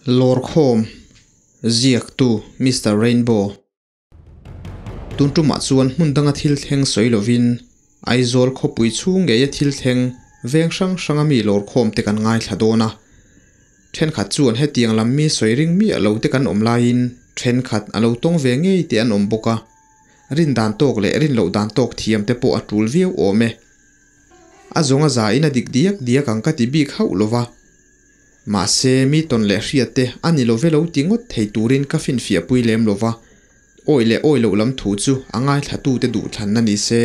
Lawrkhawm ziaktu Mister Rainbow. Tun tumah chuan hmun danga thil thleng sawi lovin Aizawl khawpui chhung ngeia thil thleng veng hrang hranga mi lawrkhawm te kan ngaithla dawn a. Thenkhat chuan hetiang lam mi sawi ring miah lo te kan awm laiin thenkhat a lo tawng ve ngei te an awm bawk a. Rin dan tawk leh rin loh dan tawk thiam te pawh a tul viau awm e. A zawng a za in a dik diak diak ang ka ti bik hauh lova. Mahse, mi tawn leh hriat te a ni lo ve lo ti ngawt thei turin ka finfiah pui lem lo va, awi leh awi loh lam thu chu a ngaithlatute duhthlanna ni se.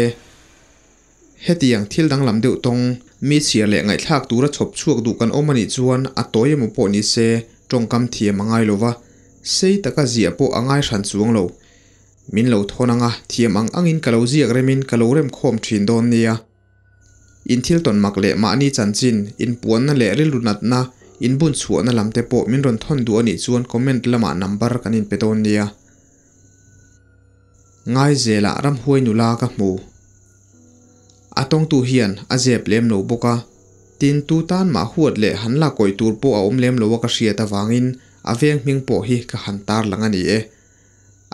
Hetiang thil danglam deuh tawng, mi chhiar leh ngaihthlak tura chhawp chhuak duh kan awm a nih chuan a tawi emaw pawh ni se tawngkam thiam a ngai lo va, sei taka ziah pawh a ngai hran chuang lo. Min lo thawn anga thiam ang angin ka lo ziak remin ka lo remkhawm thin dawn nia. In thil tawn mak leh mahni chanchin, inpuanna leh rilru natna, inbun chhuahna lam te pawh min rawn thawn duh a nih chuan comment lamah number kan inpe dawn nia. Ngaizelah ramhuai nula ka hmu. A tawngtu hian a zep lem lo bawk a, tin tu tan mah huat leh han la kawih tur pawh a awm lem lo a ka hriat avangin a veng hming pawh hi ka han tarlang a ni e.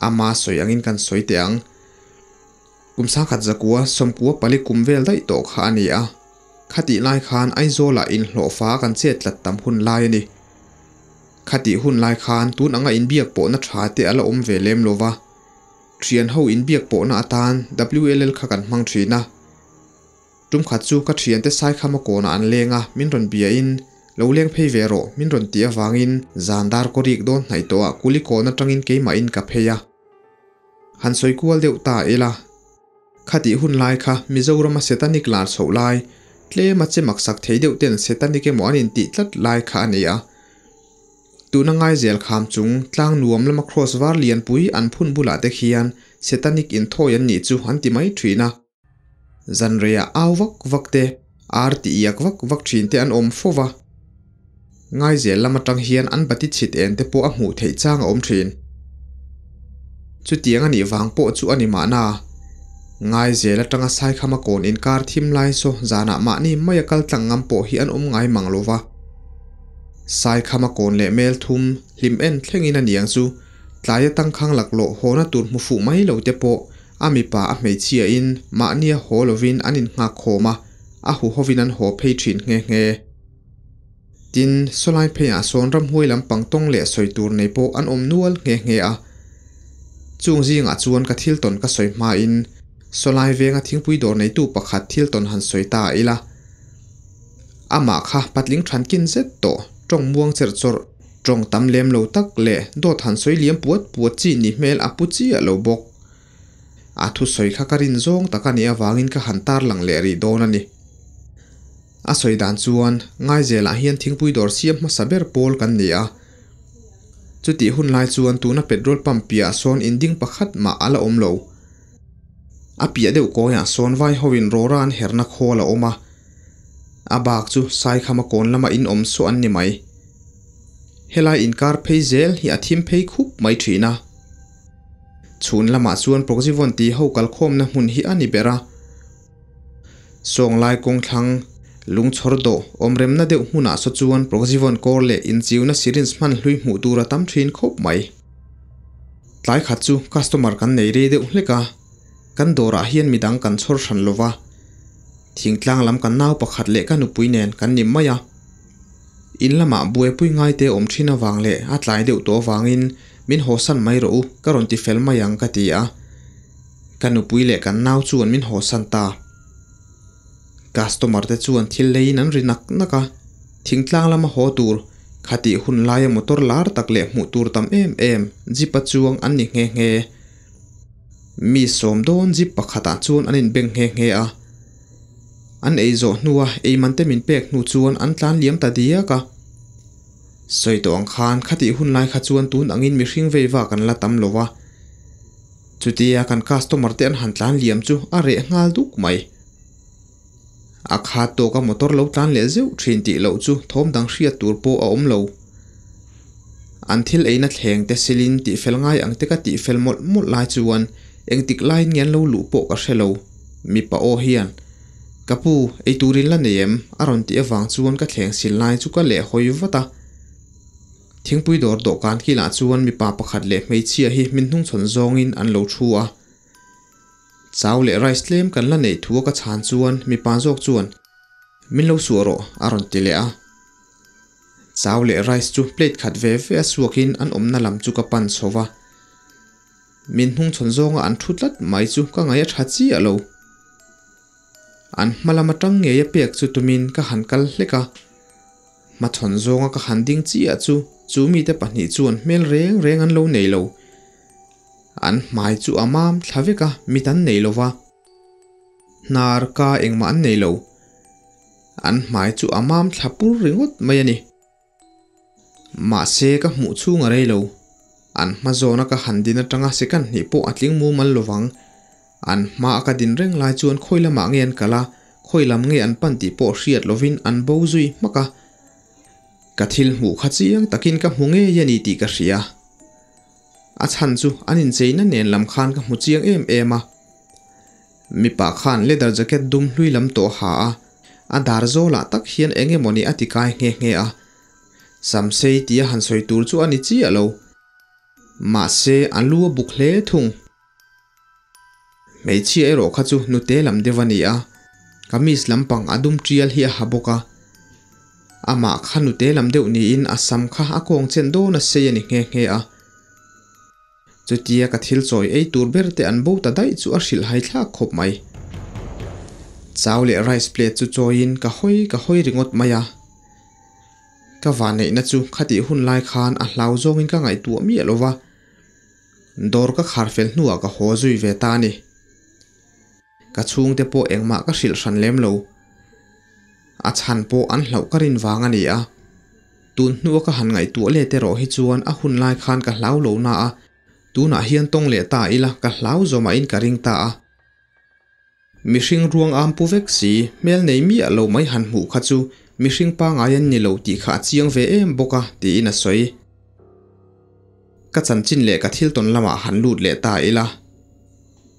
Ama sawi angin kan sawi teh ang. Kum sangkhat zakua sawmkua pali kum vel daih tawh kha a ni a. Khatih lai khan Aizawlah inhlawhfa kan chet tlat tam hun lai a ni. Khatih hun lai khan tun anga inbiak pawhna tha te a la awm ve lem lo va. Thian ho inbiak pawhna atan WLL kha kan hmang thin a. Tum khat chu ka thiante Saikhama kawnah an leng a, min rawn biain, Lo leng phei ve rawh, min rawn tih avangin zan dar kaw rik dawn hnaih tawhah kuli kawn atangin keimahin ka phei a. Han sawi kual deuh ta ila. Khatih hun lai kha Mizorama Setanic lar chhoh lai, tlema che maksak thei deuh ten Setanic emaw an intih tlat lai kha a ni a. Tuna ngaizel kham chung tlang nuam lama kraws var lianpui an phun bulah te khian Setanic inthawi an nih chu an ti mai thin a. Zanreiah au vak vak te, ar ti iak vak vak thin te an awm fo va. Ngaizel lam atang hian an bati chhit en te pawh a hmuh theih chang a awm thin. Chutiang a nih vang pawh chu a ni mahna. Ngaizel atanga Saikhama kawn inkar thim lai saw zanah mahni maia kal tlang ngam pawh hi an awm ngai mang lo va. Saikhama kawn leh mel thum hlim en thlengin a niang chu tlaia tangkhang laklawh hawna tur hmu fuh mai lo te pawh A mipa a hmeichhia in mahnia haw lovin an innghak khawm a, a huhovin an haw phei thin nghe nghe. Tin, sawlai pheiah sawn ramhuai lampang tawng leh sawi tur nei pawh an awm nual nghe nghe a. Chung zingah chuan ka thil tawn ka sawi hmain sawlai venga thingpui dawr neitu pakhat thil tawn han sawi ta ila. Amah kha patling thankin zet tawh tawng muang cherh chawrh, tawng tam lem lo tak leh dawt han sawi liam puat puat chi ni hmel a pu chiah lo bawk. A thusawi kha ka rin zawng tak a nih avangin ka han tarlang leh rih dawn a ni. A sawi dan chuan Ngaizelah hian thingpui dawr siam hmasa ber pawl kan ni a. Chutih hun lai chuan tuna petrol pump piahah sawn inding pakhat mah a la awm lo. A piah deuh kawiah sawn vai hoin rawra an herna khawl a awm a. A bak chu Saikhama kawn lama in awm suah an ni mai. Helai inkar phei zel hi a thim phei khup mai thin a. Chhun lamah chuan Proxivon tih ho kalkhawmna hmun hi a ni ber a. Sawnglai kawngthlang, lungchhawr dawh, awmremna deuh hmunah saw chuan Proxivon kawr leh inchiuna syringe hman hlui hmuh tur a tam thin khawp mai. Tlai khat chu customer kan nei rei deuh hlek a, kan dawrah hian midang kan chhawr hran lo va. Thingtlang lam kan nau pakhat leh ka nupui nen kan ni mai a. In lamah buaipui ngaite awm thin avang leh a tlai deuh tawh avangin min hawsan mai rawh u, ka rawn ti fel mai ang ka ti a. Ka nupui leh kan nau chuan min hawsan ta. Customer te chuan thil leiin an ri nak nak a, thingtlang lama haw tur, khatih hun laia motor lar tak leh hmuh tur tam em em jeep a chuang an ni nghe nghe. Mi sawm dawn jeep pakhatah chuan an inbeng nghe nghe a. An ei zawh hnua eiman te min pek hnu chuan an tlan liam ta diak a. Sawi tawh ang khan khatih hun lai kha chuan tun angin mihring vei vak an la tam lo va. Chutia kan customer te an han tlan liam chu a reh nghal duk mai. A khat tawka motor lo tlan leh zeuh thin tih loh chu thawm dang hriat tur pawh a awm lo. An thil eina thleng te silin tihfel ngai ang te ka tihfel mawlh mawlh lai chuan engtik laiin nge an lo luh pawh ka hre lo. Mipa aw hian, Ka pu, ei turin la nei em? a rawn tih avang chuan ka thleng sil lai chu ka leh hawi vat a. Thingpui dawr dawhkan kilah chuan mipa pakhat leh hmeichhia hi min hnungchhawn zawngin an lo thu a. Chau leh rice tlem kan la neih thu a ka chhan chuan mipa zawk chuan min lo suah rawh a rawn ti leh a. Chau leh rice chu plate khat ve ve a suakin an awmna lam chu ka pan chho va. Min hnungchhawn zawnga an thu tlat mai chu ka ngaih a tha chiah lo. An hma lam atang ngei a pek chu tumin ka han kal hlek a. Hmachhawn zawnga ka han ding chiah chu chu mite pahnih chuan hmel reng reng an lo nei lo. An hmai chu a mam thla vek a, mit an nei lo va. Hnar ka engmah an nei lo. An hmai chu a mam thla pur ringawt mai a ni. Mahse ka hmuh chhung a rei lo. An hma zawna ka han din atanga second hnih pawh a tling mumal lovang. An hma a ka din reng lai chuan khawi lamah nge an kal a, khawi lam nge an pan tih pawh hriat lovin an bo zui hmak a. Ka thil hmuh kha chiang takin ka hmu ngei a ni tih ka hria. A chhan chu an incheina nen lam khan ka hmu chiang em em a. Mipa khan leather jacket dum hlui lam tawh a ha a, a dar zawlah tak hian eng emawni a ti kai nghe nghe a. Samsei tia han sawi tur chu a ni chiah lo. Mahse a lu a buk hle thung. Hmeichhia erawh kha chu nute lam deuh a ni a, kamis lampang a dum tial hi a ha bawk a. Amah kha nute lam deuh niin a sam kha a kawng chen dawn a sei a ni nghe nghe a. Chutia ka thil chawi ei tur ber te an bo ta daih chu a hrilh hai thlak khawp mai. Chau leh rice plate chu chawiin ka hawi ka hawi ringawt mai a. Ka vanneihna chu khatih hun lai khan a hlau zawngin ka ngaihtuah miah lo va, dawr ka khar fel hnuah ka haw zui ve ta a ni. Ka chhungte pawh engmah ka hrilh hran lem lo. A chhan pawh an hlauh ka rin vang a ni a. Tun hnua ka han ngaihtuah let erawh hi chuan a hun lai khan ka hlau lo na a, tunah hian tawng leh ta ila ka hlau zawmahin ka ring ta a. Mihring ruang am pu vek si, hmel nei miah lo mai han hmuh kha chu mihring pangai an ni lo tih kha a chiang ve em bawk a, tiin a sawi. Ka chanchin leh ka thil tawn lamah han lut leh ta ila.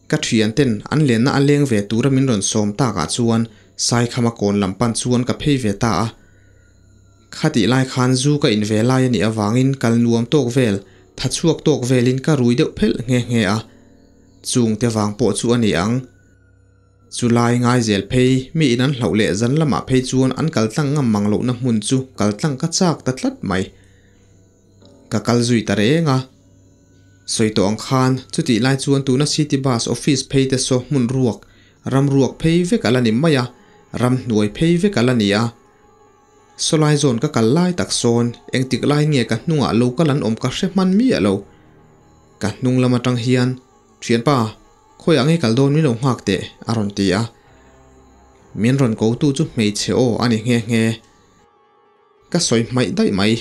Ka thianten an lenna a leng ve tura min rawn sawm takah chuan Saikhama kawn lam pan chuan ka phei ve ta a. Khatih lai khan zu ka in ve lai a nih avangin kal nuam tawk vel, tha chhuak tawk velin ka rui deuh phelh nghe nghe a. Chungte vang pawh chu a ni ang. Chu lai ngai zel phei, mi in an hlauh leh zan lamah phei chuan an kal tlang ngam mang lohna hmun chu kal tlang ka chak ta tlat mai. Ka kal zui ta reng a. Sawi tawh ang khan, chutih lai chuan tuna City Bus office phei te saw hmun ruak, ram ruak phei vek a la ni mai a, ram hnuai phei vek a la ni a. Sawlai zawn ka kal lai tak sawn, engtik lai nge ka hnungah lo kal an awm ka hre hman miah lo. Ka hnung lam atang hian, Thianpa, khawiah nge kal dawn min lo nghak teh, a rawn ti a. Min rawn ko tu chu hmeichhe aw a ni nghe nghe. Ka sawi hmaih daih mai.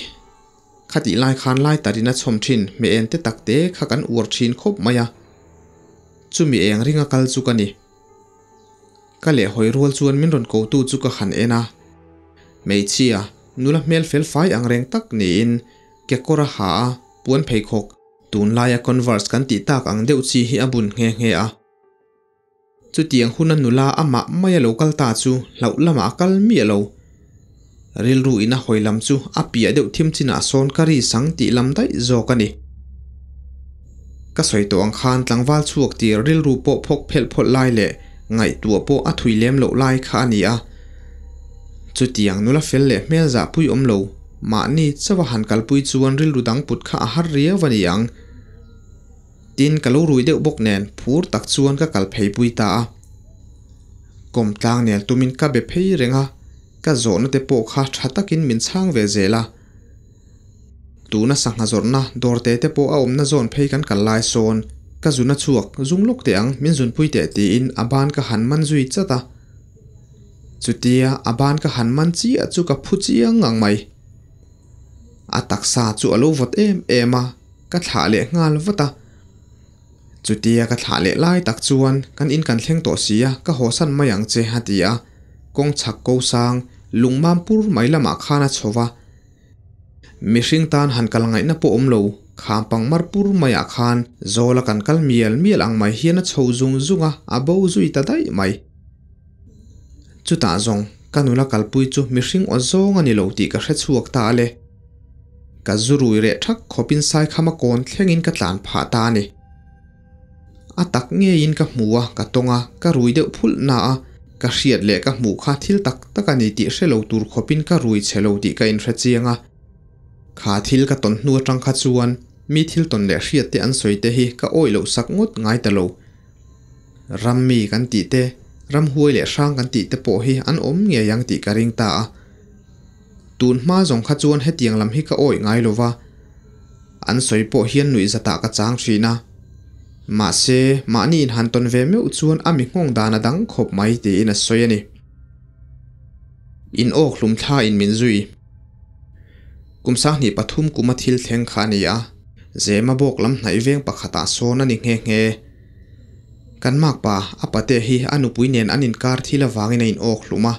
Khatih lai khan lai tarin a chhawm thin hme eng te tak te kha kan uar thin khawp mai a. Chumi eng ringa kal chu ka ni. Ka lehhawi rual chuan min rawn kotu chu ka han en a. Hmeichhia, nula hmel fel fai ang reng tak niin kekawr a ha a, puan pheikhawk, tunlaia converse kan tih tak ang deuh chi hi a bun nghe nghe a. Chutiang huna nula amah maia lo kal ta chu hlauh lamah a kal miah lo. Rilru in a hawi lam chu a piah deuh thim chinah sawn ka ri sang tih lam daih zawk a ni. Ka sawi tawh ang khan tlangval chhuak tir rilru pawh phawk phelh phawlh lai leh ngaihtuah pawh a thui lem loh lai kha a ni a. Chutiang nula fel leh hmel zahpui awm lo, mahni chauh a han kalpui chuan rilru dang put kha a har riau a ni ang. Tin, ka lo rui deuh bawk nen phur tak chuan ka kal phei pui ta a. Kawm tlang nel tumin ka be phei reng a, ka zawhna te pawh kha tha takin min chhang ve zel a. Tuna sangha zawrhna dawr te te pawh a awmna zawn phei kan kal lai sawn ka zun a chhuak zung lawk teh ang min zunpui teh tiin a ban ka han man zui chat a. Chutia a ban ka han man chiah chu ka phu chiang ngang mai. A taksa chu a lo vawt em em a, ka thlah leh nghal vat a. Chutia ka thlah leh lai tak chuan kan in kan thleng tawh si a, ka hawsan mai ang che a ti a, kawng chhak ko sang lungmam pur mai lamah khan a chho va. Mihring tan han kal ngaihna pawh awm lo, kham pangmar pur maiah khan Zawla kan kal mial mial ang mai hian a chho zung zung a, a bo zui ta daih mai. Chutah zawng ka nula kalpui chu mihring aw zawng a ni lo tih ka hre chhuak ta a le. Ka zu rui reh thak khawpin Saikhama kawn thlengin ka tlan phah ta a ni. A tak ngeiin ka hmu a, ka tawng a, ka rui deuh phulh na a, ka hriat leh ka hmuh kha thil tak tak a ni tih hre lo tur khawpin ka rui chhe lo tih ka inhre chiang a. Kha thil ka tawn hnu atang kha chuan mi thil tawn leh hriat te an sawi te hi ka awih loh sak ngawt ngai ta lo. Ram mi kan tih te, ram huai leh hrang kan tih te pawh hi an awm ngei ang tih ka ring ta a. Tun hma zawng kha chuan hetiang lam hi ka awih ngai lo va, an sawi pawh hian nuihzatah ka chang thin a. Mahse, mahni inhan tawn ve meuh chuan a mi nghawng dan a dang khawp mai tiin a sawi a ni. In awk hlum thla in min zui. Kum sanghnih pathum kuma thil thleng kha a ni a, Zema bawk lam hnaih veng pakhatah sawn a ni nghe nghe. Kan makpa, a pate hi a nupui nen an inkar thil avangin a in awk hlum a.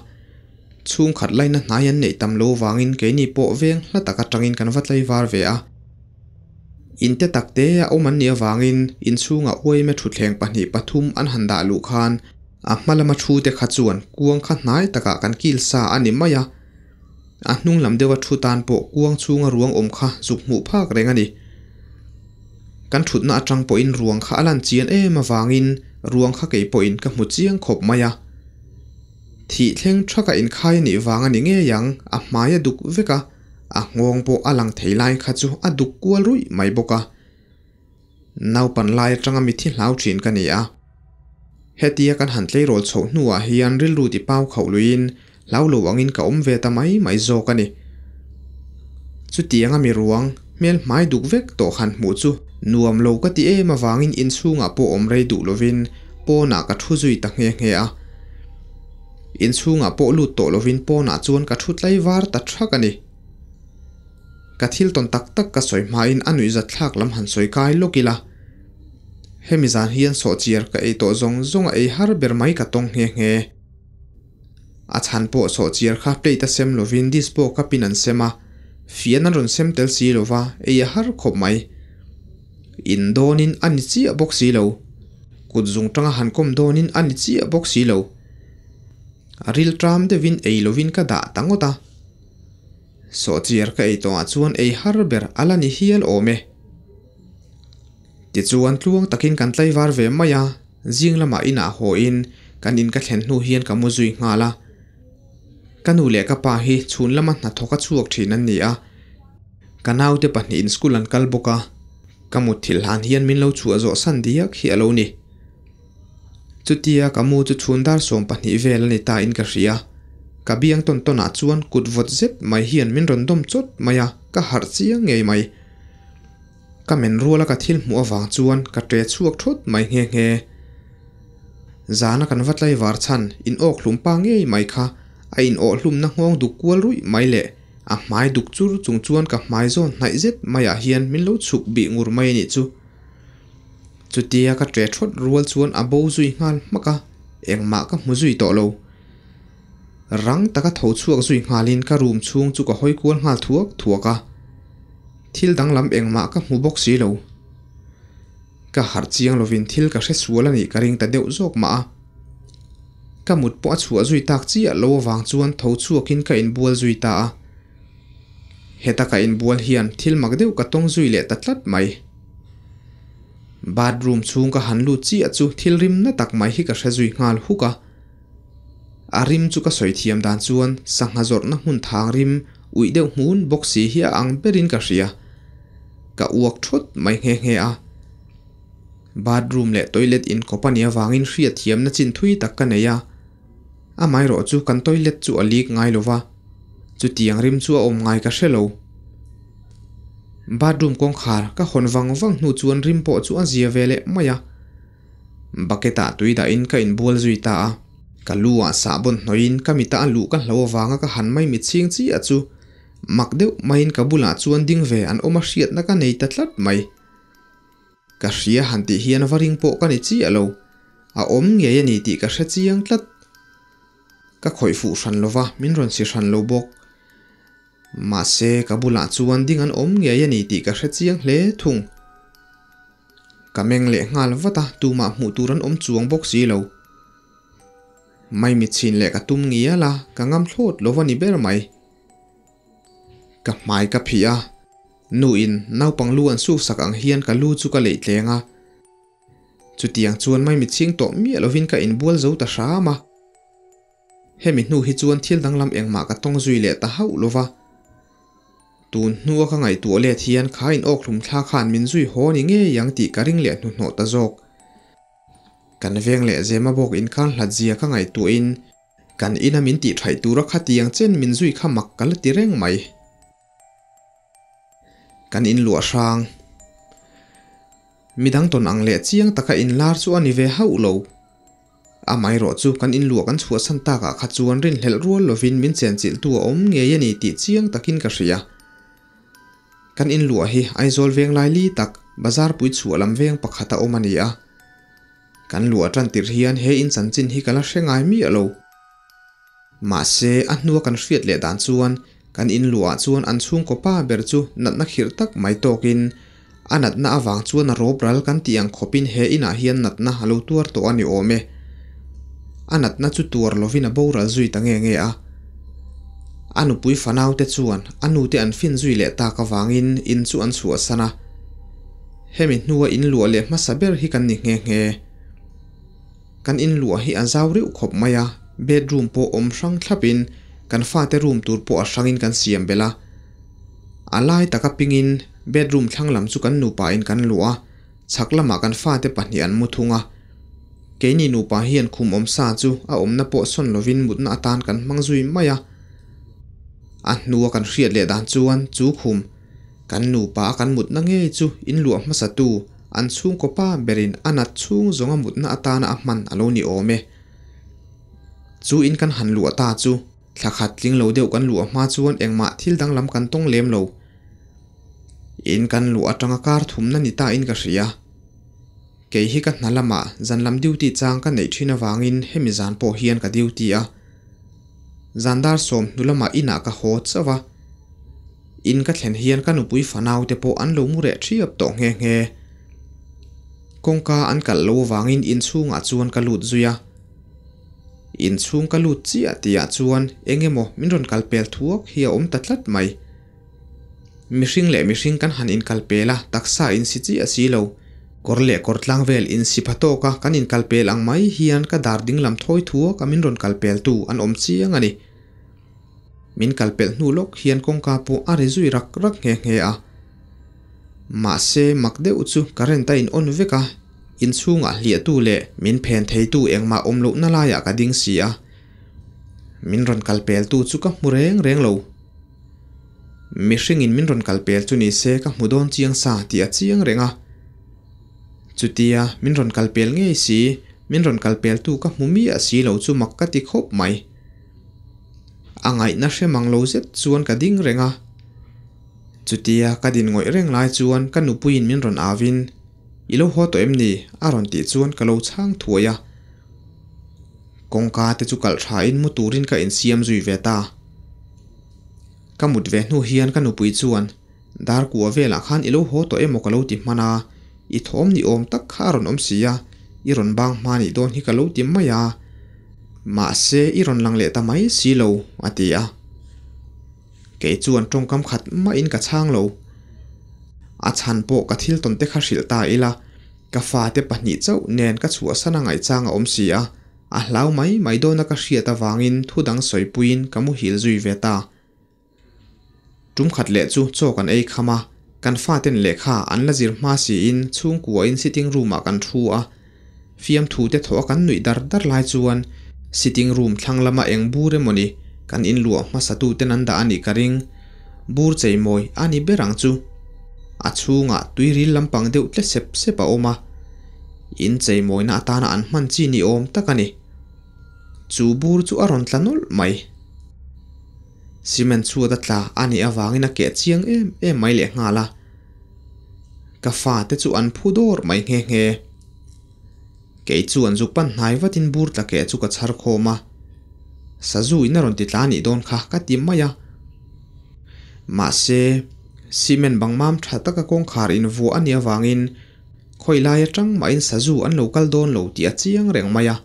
Chhungkhat laina hnai an neih tam lo vangin keini pawh veng hla tak atangin kan va tlaivar ve a. In te tak te a awm an nih avangin inchhungah uaime thutthleng pahnih pathum an han dah luh khan a hma lama thu te kha chuan kuang kha hnai takah kan kil sa a ni mai a. A hnung lam deuha thu tan pawh kuang chhunga ruang awm kha zuk hmuh phak reng a ni. Kan thutna atang pawhin ruang kha a lan chian em avangin ruang kha kei pawhin ka hmu chiang khawp mai a. Thih thleng thaka inkhai a nih vang a ni ngei ang, a hmai a duk vek a, a nghawng pawh a lang thei lai kha chu a duk kual ruih mai bawk a. Naupan lai atanga mithi hlau thin ka ni a. Hetia kan han tleirawl chhoh hnuah hian rilru ti pau khauh luiin hlau lo angin ka awm ve ta mai mai zawk a ni. Chutianga mi ruang, hmel hmai duk vek tawh han hmuh chu nuam lo ka ti em avangin inchhungah pawh awm rei duh lovin pawnah ka thu zui ta nghe nghe a. Inchhungah pawh lut tawh lovin pawnah chuan ka thu tlai var ta thak a ni. Ka thil tawn tak tak ka sawi hmain a nuihzatthlak lam han sawi kai lawk ila. Hemi zan hian sawhchiar ka ei tawh zawng zawng a ei har ber mai ka tawng nghe nghe. A chhan pawh sawhchiar kha plate a sem lovin dispo cup in an sem a, fian an rawn sem tel si lova ei a har khawp mai. In dawnin a ni chiah bawk si lo. Kut zung tanga han kawm dawnin a ni chiah bawk si lo. A ril tram deuhin ei lovin ka dah ta ngawt a. Sawhchiar ka ei tawhah chuan ei har ber a la ni hial awm e. Tichuan tluang takin kan tlaivar ve mai a, zing lamah inah hawiin kan in ka thlen hnu hian ka mu zui nghal a. Ka nu leh ka pa hi chhun lama hnathawk a chhuak thin an ni a, ka naute pahnihin school an kal bawk a, ka mutthilh hlan hian min lo chhuah zawh san diak hi a lo ni. Chutia ka mu chu chhun dar 20 vel a ni ta in ka hria. Ka biang tawn tawn ah chuan kut vawt zet mai hian min rawn dawm chawt mai a, ka harh chiang ngei mai. Ka men ruala ka thil hmuh avang chuan ka ṭe chhuak thawt mai nghe nghe. Zana kan va tlaivar chhan in awk hlum pa ngei mai kha a in awh hlumna nghawng duk kual ruih mai leh a hmai duk chur chung chuan ka hmai zawn hnaih zet maiah hian min lo chhuk bih ngur mai a nih chu. Chutia ka ṭe thawt rual chuan a bo zui nghal hmak a, engmah ka hmu zui tawh lo. Rang taka tho chhuak zui nghalin ka room chhung chu ka hawi kual nghal thuak thuak a. Thil danglam engmah ka hmu bawk si lo. Ka harh chiang lovin thil ka hre sual a nih ka ring ta deuh zawk mah a. Ka mut pawh a chhuah zui tak chiah lo avang chuan tho chhuakin ka inbual zui ta a. Heta ka inbual hian thil mak deuh ka tawng zui leh ta tlat mai. Bathroom chhung ka han lut chiah chu thil rim na tak mai hi ka hre zui nghal huk a. A rim chu ka sawi thiam dan chuan sangha zawrhna hmun thang rim uih deuh hmun bawk si hi a ang berin ka hria. Ka uak thawt mai nghe nghe a. Bathroom leh toilet inkawp a nih avangin hriatthiamna chin thui tak ka nei a. Amaherawh chu kan toilet chu a leak ngai lo va, chutiang rim chu a awm ngai ka hre lo. Bathroom kawngkhar ka hawn vang vang hnu chuan rim pawh chu a zia ve leh mai a. Bucket ah tui dahin ka inbual zui ta a, ka lu ah sahbawn hnawhin ka mita a luh ka hlo avanga ka han mai mitchhing chiah chu mak deuh maiin ka bulah chuan ding ve an awm a hriatna ka nei ta tlat mai. Ka hria han tih hian va ring pawh ka ni chiah lo, a awm ngei a ni tih ka hre chiang tlat. Ka khawih fuh hran lo va, min rawn si hran lo bawk. Mahse, ka bulah chuan ding an awm ngei a ni tih ka hre chiang hle thung. Ka meng leh nghal vat a, tumah hmuh tur an awm chuang bawk si lo. Maimichhin leh ka tum ngial a, ka ngam thlawt lo va ni ber mai. Ka hmai ka phih a. Nu in naupang lu an suk sak ang hian ka lu chu ka leih tleng a. Chutiang chuan maimit chhing tawh miah lovin ka inbual zo ta hram a. Hemi hnu hi chuan thil danglam engmah ka tawng zui leh ta hauh lo va. Tun hnua ka ngaihtuah let hian kha in awkhlum thla khan min zui haw ni ngei ang tih ka ring leh hnuhnawh ta zawk. Kan veng leh Zema bawk inkar hlat zia ka ngaihtuahin kan ina min tih thaih tura khatiang chen min zui kha mak ka la ti reng mai. Kan inluah hrang. Midang tawn ang leh chiang taka inlar chu a ni ve hauh lo. Amaherawh chu kan inluah kan chhuahsan takah kha chuan rinhlelh rual lovin min chenchilhtu a awm ngei a ni tih chiang takin ka hria. Kan inluah hi Aizawl veng lai li tak, bazar pui chhuah lam veng pakhat a awm a ni a. Kan luah tan tirh hian he in chanchin hi ka la hre ngai miah lo. Mahse, a hnua kan hriat leh dan chuan kan inluah chuan an chhungkaw pa ber chu natna khirh tak mai tawkin a natna avang chuan a rawp ral kan tih ang khawpin he inah hian natna a lo tuar tawh a ni awm e. A natna chu tuar lovin a boral zui ta nge nge a. A nupui fanaute chuan a nute an fin zui leh tak avangin in chu an chhuahsan a. Hemi hnua inluah leh hmasa ber hi kan ni nghe nghe. Kan inluah hi a zau reuh khawp mai a, bedroom pawh awm hrang thlapin kan fate room tur pawh a hrangin kan siam belh a. A lai taka pingin bedroom thlang lam chu kan nupa in kan luah a, chhak lamah kan fate pahnih an mu thung a. Keini nupa hian khum awm sa chu a awmna pawh sawn lovin mutna atan kan hmang zui mai a. A hnua kan hriat leh dan chuan chu khum Kan nupa a kan mutna ngei chu inluah hmasatu an chhungkaw pa berin a nat chhung zawnga mutna atana a hman a lo ni awm e. Chu in kan han luah ta chu thla khat tling lo deuh kan luah hma chuan engmah thil danglam kan tawng lem lo. In kan luah atanga kar thumna ni ta in ka hria. Kei hi ka hna lamah zan lam duty chang ka neih thin avangin hemi zan pawh hian ka duty a. Zan dar 10 hnu lamah inah ka haw chauh a. In ka thlen hian ka nupui fanau te pawh an lo mu reh thiap tawh nghe nghe. Kawngka an kalh lo avangin inchhungah chuan ka lut zui a. Inchhung ka lut chiah tihah chuan eng emaw min rawn kal pel thuak hi a awm ta tlat mai. Mihring leh mihring kan han inkal pel a, taksa insi chiah si lo. Kawr leh kawr tlang vel insi pha tawka kan inkal pel ang mai hian ka dar dinglam thawi thuak a min rawn kal peltu an awm chiang a ni. Min kal pelh hnu lawk hian kawngka pawh a ri zui rak rak nghe nghe a. Mahse mak deuh chu current a in on vek a, inchhungah hliahtu leh min phen theitu engmah awm lohna laiah ka ding si a. Min rawn kal peltu chu ka hmu reng reng lo. Mihringin min rawn kal pel chu ni se ka hmu dawn chiang sa tih a chiang reng a. Chutia min rawn kal pel ngei si, min rawn kal peltu ka hmu miah si lo chu mak ka ti khawp mai. A ngaihna hre mang lo zet chuan ka ding reng a. Chutia ka din ngawih reng lai chuan ka nupuiin min rawn avin, I lo haw tawh em ni? a rawn tih chuan ka lo chhang thuai a. Kawngka te chu kalh thain mu turin ka insiam zui ve ta. Ka mut ve hnu hian ka nupui chuan, Dar kua velah khan i lo haw tawh emaw ka lo ti hman a, i thawm ni awm tak kha a rawn awm si a, i rawn bang hma nih dawn hi ka lo ti mai a, mahse i rawn lang leh ta mai si lo, a ti a. Kei chuan tawngkam khat mahin ka chhang lo. A chhan pawh ka thil tawn te kha hrilh ta ila, ka fate pahnih chauh nen ka chhuahsan a ngaihchang a awm si a. A hlau mai mai dawna ka hriat avangin thu dang sawipuiin ka muhil zui ve ta. Tum khat leh chu chaw kan ei kham a, kan faten lehkha an la zir hma siin chhungkuain sitting room-ah kan thu a. Fiamthu te thawh a kan nuih dar dar lai chuan sitting room thlang lama eng bur emawni kan inluah hmasatuten an dah a nih ka ring. Bur cheimawi a ni ber ang chu. A chhungah tuiril lampang deuh tle sep sep a awm a. In cheimawina atana an hman chi ni awm tak a ni. Chu bur chu a rawn tla nawlh mai. Cement chhuat a tla a nih avangin a keh chiang em em mai leh nghal a. Ka fate chu an phu dawr mai nghe nghe. Kei chuan zuk pan hnai vatin bur tla keh chu ka chhar khawm a. Sazu in a rawn ti tla nih dawn kha ka ti mai a. Mahse, cement bang mam tha taka kawngkhar invuah a nih avangin Khawi lai atang mahin sazu an lo kal dawn lo tih a chiang reng mai a.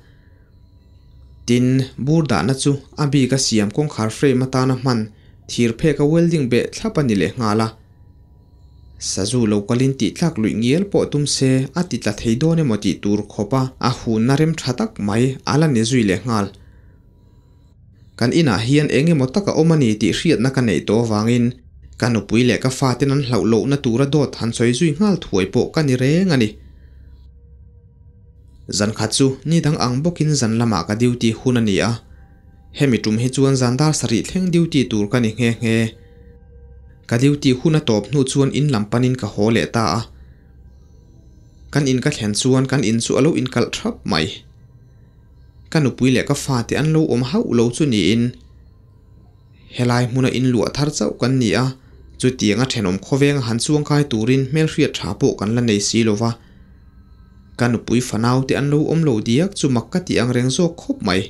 Tin, bur dahna chu a bik a siam kawngkhar frame atana hman thir phek a welding beh thlap a ni leh nghal a. Sazu lo kalin tih tlak luih ngial pawh tum se a ti tla thei dawn emaw tih tur khawpa a hunna rem tha tak mai a la ni zui leh nghal. Kan inah hian eng emaw tak a awm a ni tih hriatna ka neih tawh avangin ka nupui leh ka faten an hlauh lohna tura dawt han sawi zui nghal thuai pawh ka ni reng a ni. Zan khat chu ni dang ang bawkin zan lamah ka duty hun a ni a, hemi tum hi chuan zan dar sarih thleng duty tur ka ni nghe nghe. Ka duty hun a tawp hnu chuan in lam panin ka haw leh ta a. Kan in ka thlen chuan kan in chu a lo inkalh thap mai. Ka nupui leh ka fate an lo awm hauh lo chu niin helai hmuna in luah thar chauh kan ni a, chutianga thenawm khawvenga han chuangkai turin hmelhriat tha pawh kan la nei si lova. Ka nupui fanaute an lo awm lo diak chu mak ka tih ang reng zawk khawp mai.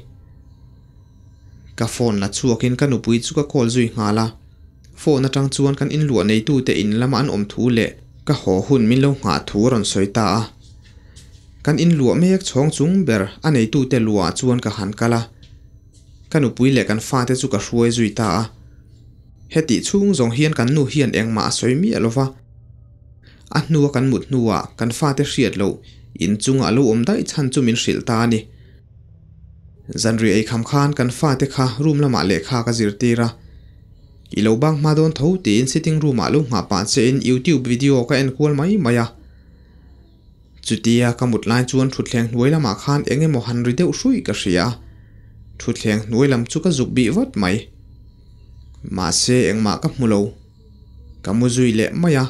Ka phone la chhuakin ka nupui chu ka call zui nghal a, phone atang chuan kan inluah neitute in lama an awm thu leh ka haw hun min lo nghah thu a rawn sawi ta a. Kan inluah mek chhawng chung ber a neitute luah chuan ka han kal a, ka nupui leh kan fate chu ka hruai zui ta a. Hetih chhung zawng hian kan nu hian engmah a sawi miah lova, a hnua kan mut hnuah kan fate hriat loh inchunga a lo awm daih chhan chu min hrilh ta a ni. Zanriah ei kham khan kan fate kha room lamah lehkha ka zirtir a, I lo bang hma dawn tho tiin sitting room ah lo nghah pah che in youtube video ka en kual mai mai a. Chutia ka mut lai chuan thutthleng hnuai lamah khan eng emaw han ri deuh hruih ka hria a, thutthleng hnuai lam chu ka zuk bih vat mai. Mahse engmah ka hmu lo, ka mu zui leh mai a.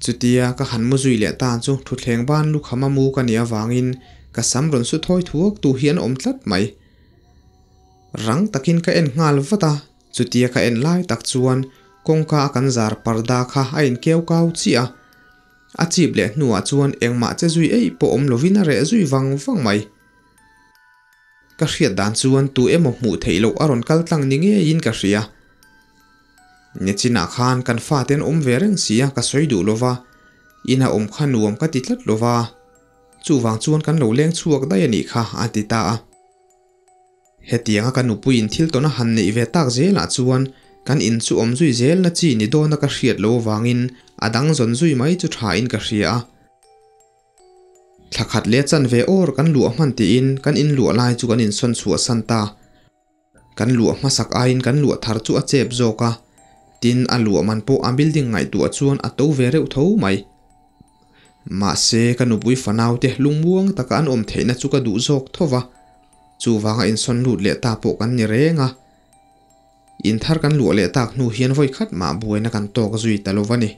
Chutia ka han mu zui leh ta chu thutthleng ban lukham a mu ka nih avangin ka sam rawn su thawi thuak tu hi an awm tlat mai. Rang takin ka en nghal vat a, chutia ka en lai tak chuan kawngka a kan zar parda kha a inkeu kau chiah a. A chip leh hnuah chuan engmah che zui eih pawh awm lovin a reh zui vang vang mai. Ka hriat dan chuan tu emaw hmuh theih loh a rawn kal tlang ni ngeiin ka hria. Nichinah khan kan fate an awm ve reng si a ka sawi duh lova, ina awm kha nuam ka ti tlat lova, chuvang chuan kan lo leng chhuak daih a nih kha a ti ta a. Hetianga ka nupuiin thil tawn a han neih ve tak zelah chuan kan in chu awm zui zelna chi ni dawna ka hriat lo avangin a dang zawn zui mai chu thain ka hria a. Thla khat leh chanve awr kan luah hman tiin kan in luah lai chu kan insawn chhuah san ta. Kan luah hmasak aiin kan luah thar chu a chep zawk a, tin a luah man pawh a building ngaihtuah chuan a to ve reuh tho mai. Mahse ka nupui fanaute lungmuang taka an awm theihna chu ka duh zawk tho va, chuvanga insawn lut leh ta pawh kan ni reng a. In thar kan luah leh tak hnu hian vawi khat mah buaina kan tawk zui ta lo va ni.